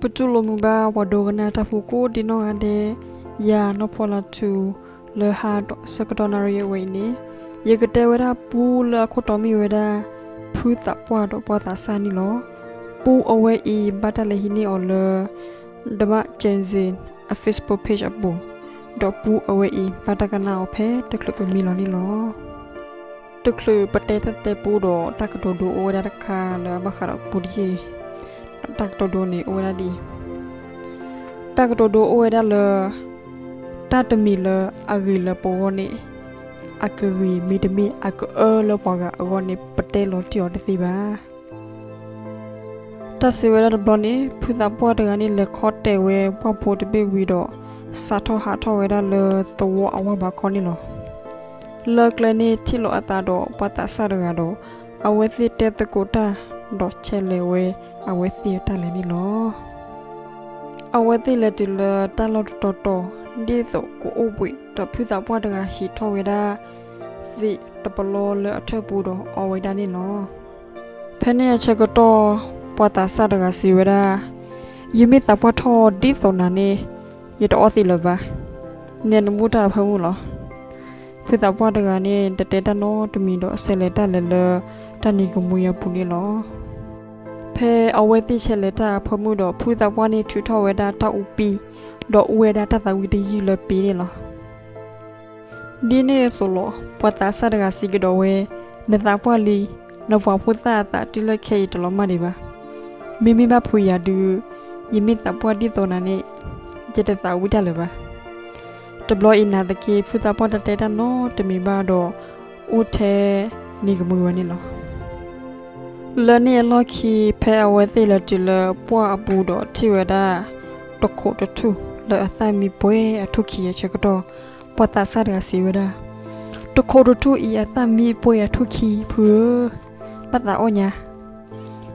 ပတူၢ်လိာ်မုာ်ဘၣ်ပှၤဒိကနၣ်တၢ်ဖိကိးဒံနီၢ်ဂၤဒဲး, ယၤနီၢ်ဖီလါထူ, လၢဟါဒီးဆၢကတီၢ်နၣ်ရံၣ်အဝဲအံၤန့ၣ်, ယကတဲဝဲဒၣ်ပူလၢအခိၣ်တီမ့ၢ်ဝဲဒၣ် ဖုသးပှၢ်ဒီးပှၤသးစၢ်န့ၣ်လီၤ. ပူအဝဲအံၤဘၣ်တၢ်လဲၤဟံးန့ၢ်အီၤလၢ The Mark Janzen အ Facebook page အပူၤ, ဒီးပူအဝဲအံၤဘၣ်တၢ်ကနၣ်အီၤဖဲတချုးပမံလီၤန့ၣ်လီၤ. တချုးပတဲတၢ်တဲပူဒီး တၢ်ကတိၤဒိအိၣ်ဝဲဒၣ်တခါလၢအဘၣ်ဃးဒီးပူတယ့ၢ်, တၢ်ကတိၤဒိန့ၣ်အိၣ်ဝဲဒၣ်ဒ်အံၤ, တၢ်ကတိၤဒိအိၣ်ဝဲဒၣ်လၢ တၢ်တမံၤလၢအဂ့ၤလၢပဂီၢ်န့ၣ် အကဂ့ၤ မ့တမ့ၢ်အကအၢလၢပှၤဂၤအဂီၢ်န့ၣ် ပတဲလီၤတံၢ်အီၤတသ့ဘၣ်. တၢ်စံးဝဲဒၣ်တဘျီန့ၣ် ဖုသးပှၢ်တဂၤန့ၣ် လဲၤခီတဲာ်ဝဲပှၢ်ဖိတဘ့ၣ်ဝံၤဒီး စးထီၣ်ဟးထီၣ်ဝဲဒၣ်လၢသဝီအဝၢ်ဘးခီန့ၣ်လီၤ. လၢကျဲန့ၣ်ထံၣ်လိာ်အသးဒီးပှၤသးစၢ်တဂၤဒီး အဝဲသ့ၣ်တဲသကိးတၢ် ဒီးဆဲးလဲၤဝဲအဝဲသ့ၣ်အတၢ်လဲၤန့ၣ်လီၤ. အဝဲသ့ၣ်လဲၤတုၤလၢတၢ်လီၢ်တတီၤတီၤ ဒ်သိးကအိၣ်ဘှံးဒီးဖုသးပှၢ်တဂၤဟံးထီၣ်ဝဲဒၣ် သ့ၣ်တပလီလၢအထၢၣ်ပူၤဒီးအီဝဲဒၣ်န့ၣ်လီၤ. ဖဲန့ၣ်အဆၢကတီၢ် ပှၤသးစၢ်တဂၤစံးဝဲဒၣ်, ယမ့ၢ်သးပှၢ်ထီၣ်ဒ်သိးနၤန့ၣ် ယတအီသံးလၢၤဘၣ်. နဲနဘူၣ်တၢ်အဖၢမုၢ်လီၤ. ဖုသးပှၢ်တဂၤန့ၣ် တတဲတၢ်နီတမံၤဒီးဆဲးလဲၤတၢ်လဲၤလၢတၢ်နံၤကမှံအပူၤန့ၣ်လီၤ. ဖဲအဝဲသ့ၣ်ဆဲးလဲၤတၢ်အဖၢမုၢ်ဒီး ဖုသးပှၢ်န့ၣ်ထုးထီၣ်ဝဲဒၣ်တၢ်အူပံ, ဒီးအူဝဲဒၣ်တၢ်သးဝံၣ်တယုၢ်လၢပံန့ၣ်လီၤ. ဒ်န့ၣ်အသိးလီၤ ပှၤသးစၢ်တဂၤစံးကဒီးဝဲ, နသးပှၢ်လံ, နပှၤဖိသၣ်အသးတုၤလၢခဲအံၤတလီၤမၢ်ဒံးဘၣ်. မ့မ့ၢ်ဘၣ်ဖုးယၤဒုး, ယမ့ၢ်သးပှၢ်ဒ်သိးနၤန့ၣ် ယတသးဝံၣ်တၢ်လၢၤဘၣ်. တဘျီအံၤနာ်သက့ ဖုသးပှၢ်တတဲတၢ်နီတမံၤဘၣ်ဒီး အိၣ်ထဲနံၤကမှံဝဲန့ၣ်လီၤ. လၢန့ၣ်အလီၢ်ခံ ဖဲအဝဲသ့ၣ်လဲၤတုၤလၢပှၢ်အပူၤဒီးထံၣ်ဝဲဒၣ် တခိးတထူၣ်လၢအသၣ်မံပှဲၤအထူၣ်ခံအဆၢကတီၢ်, ပှၤသးစၢ်တဂၤစံးဝဲဒၣ်, တခိးတထူၣ်အံၤအသၣ်မံပှဲၤအထူၣ်ခံဖုဧၢ, ဘၣ်သးအီၣ်ညါ.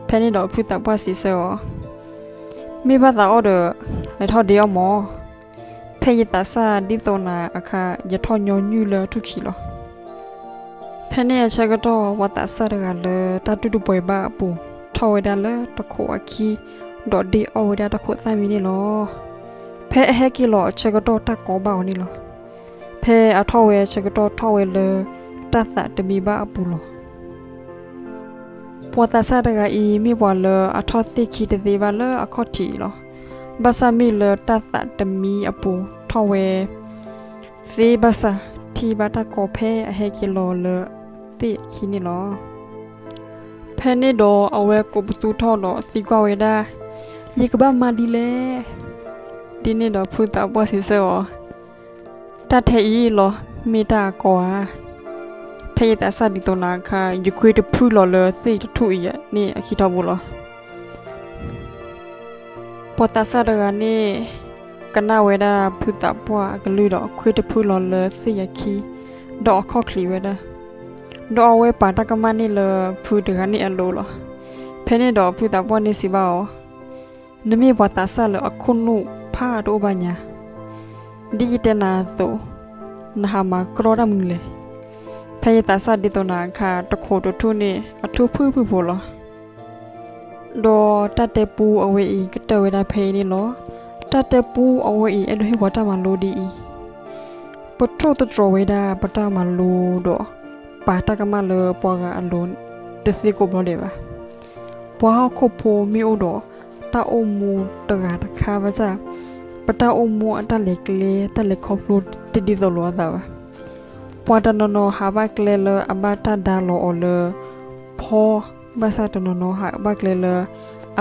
ဖဲန့ၣ်ဒီးဖုသးပှၢ်စံးဆၢအီၤ, မ့ၢ်ဘၣ်သးအီၣ်ဒီး လဲၤထီၣ်ဒ့အီၣ်မး. ဖဲယသးစၢ်ဒ်သိးနၤအခါ ယထီၣ်ညီနုၢ်လၢထူၣ်ခံလီၤ. ဖဲန့ၣ်အဆၢကတီၢ် ပှၤသးစၢ်တဂၤလၢတၢ်တူၢ်တပှဲၤဘၣ်အပူၤ ထီၣ်ဝဲဒၣ်လၢတခိးအခံ ဒီးဒ့အီၣ်ဝဲဒၣ်တခိးသၣ်မံန့ၣ်လီၤ. ဖဲအဟဲက့ၤလီၤအဆၢကတီၢ်တၢ်ကီဘၣ်အီၤန့ၣ်လီၤ. ဖဲအထီၣ်ဝဲအဆၢကတီၢ်ထီၣ်ဝဲလၢတၢ်သးတမံဘၣ်အပူၤလီၤ. ပှၤသးစၢ်တဂၤအံၤမ့ၢ်ပှၤလၢအထီၣ်သ့ၣ်ခံတသ့ဘၣ်လၢအခီၣ်ထံးအံၤလီၤ. ဘၣ်ဆၣ်မ့ၢ်လၢတၢ်သးတမံအပူၤထီၣ်ဝဲ သ့ဘၣ်ဆၣ် ထံၣ်ဘၣ်တၢ်ကီဖဲအဟဲက့ၤလီၤလၢသ့ၣ်အခံန့ၣ်လီၤ. ဖဲန့ၣ်ဒီးအဝဲကိးပသူထီၣ်ဒီးသံကွၢ်ဝဲဒၣ်, ယကဘၣ်မၤဒ်လဲၣ်. ဒ်န့ၣ်ဒီးဖုသးပှၢ်စံးဆၢအီၤ, တၢ်ထဲအံၤလီၤ မ့ၢ်တၢ်အကီဧါ. ဖဲယသးစၢ်ဒ်သိးနၤအခါ ယခွ့တဖုလီၤလၢသ့ၣ်တထူၣ်အံၤန့ၣ်အခံထီဘိလီၤ. ပှၤသးစၢ်တဂၤန့ၣ် ကနၣ်ဝဲဒၣ်ဖုသးပှၢ်အကလုၢ်ဒီး ခွ့တဖုလီၤလၢသ့ၣ်အခံ, ဒီးအခီၣ်ချံးဝဲဒၣ်, ဒီးအဝဲပာ်တၢ်ကမၣ်န့ၣ်လၢဖုတဂၤန့ၣ်အလိၤလီၤ. ဖဲန့ၣ်ဒီးဖုသးပှၢ်န့ၣ်စံးဘၣ်အီၤ, နမ့ၢ်ပှၤသးစၢ်လၢအခိၣ်နူာ်ဖးတအိၣ်ဘၣ်ညါ, ဒ်ယတဲနၤအသိး, နဟးမၤကြီတၢ်မနုၤလဲၣ်. ဖဲယသးစၢ်ဒ်သိးနၤအခါ တခိးတထူၣ်န့ၣ် အထူၣ်ဖုၣ်ဖုၣ်ဖိလီၤ. ဒီးတၢ်တဲပူအဝဲအံၤကတၢၢ်ဝဲဒၣ်ဖဲအံၤန့ၣ်လီၤ. တၢ်တဲပူအဝဲအံၤအဲၣ်ဒိးဟ့ၣ်ပှၤတၢ်မၤလိဒ်အံၤ, ပထိၣ်သတြီၤဝဲဒၣ်ပတၢ်မၤလိဒီး ပာ်တၢ်ကမၣ်လၢပှၤဂၤအလိၤတသ့ကိးဘျီဒဲးဘၣ်. ပှၤဟီၣ်ခိၣ်ဖိမ့ၢ်အိၣ်ဒီးတၢ်အိၣ်မူတဂၤတခါဘၣ်ဆၣ်, ပတၢ်အိၣ်မူအတၢ်လဲၤကျဲ တၢ်လဲၤခီဖျိတဒ်သိးလိာ်အသးဘၣ်. ပှၤတနီၤနီၤဟးဘၣ်ကျဲလၢအဘၣ်တၢ်ဒါလီၤအီၤလၢဖီ, ဘၣ်ဆၣ်တနီၤနီၤဟးဘၣ်ကျဲလၢ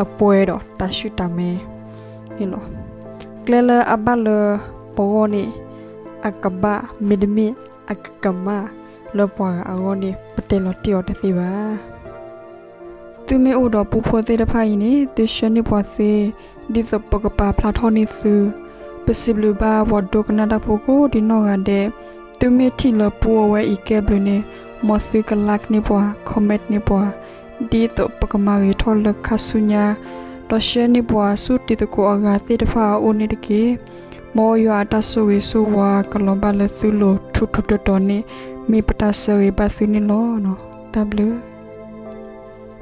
အပှဲၤဒီးတၢ်ဆူၣ်တၢ်မဲန့ၣ်လီၤ. ကျဲလၢအဘၣ်လၢပဂီၢ်န့ၣ် အကဘၣ်မ့တမ့ၢ်အကကမၣ်လၢပှၤဂၤအဂီၢ်န့ၣ် ပတဲလီၤတံၢ်အီၤတသ့ဘၣ်. သုမ့ၢ်အိၣ်ဒီးပူဖိသ့ၣ်တဖၣ်အံၤန့ၣ် သုဆှၢန့ၢ်ပှၤသ့, ဒ်သိးပကပာ်ဖျါထီၣ်န့ၢ်သု. ပစံးဘျုးဘၣ်ပှၤဒိကနၣ်တၢ်ဖိကိးဒံနီၢ်ဂၤဒဲး, သုမ့ၢ်ထံၣ်လၢပူအဝဲအံၤကဲဘျုးန့ၣ် မ်သုက like န့ၢ်ပှၤ, comment န့ၢ်ပှၤ, ဒ်သိးပကမၤဂ့ၤထီၣ်လၢခါဆူညါ, ဒီး share န့ၢ်ပှၤဆူတံၤသကိးအဂၤသ့ၣ်တဖၣ်အအိၣ်န့ၣ်တက့ၢ်. မ်ယွၤအတၢ်ဆိၣ်ဂ့ၤဆိၣ်ဝါကလီၤဘၣ်လၢသုလိၤထူးထူးတီၤတီၤန့ၣ် မ့ၢ်ပတၢ်ဆၢဂ့ၤဘၣ်သုန့ၣ်လီၤ. တၢ်ဘျုး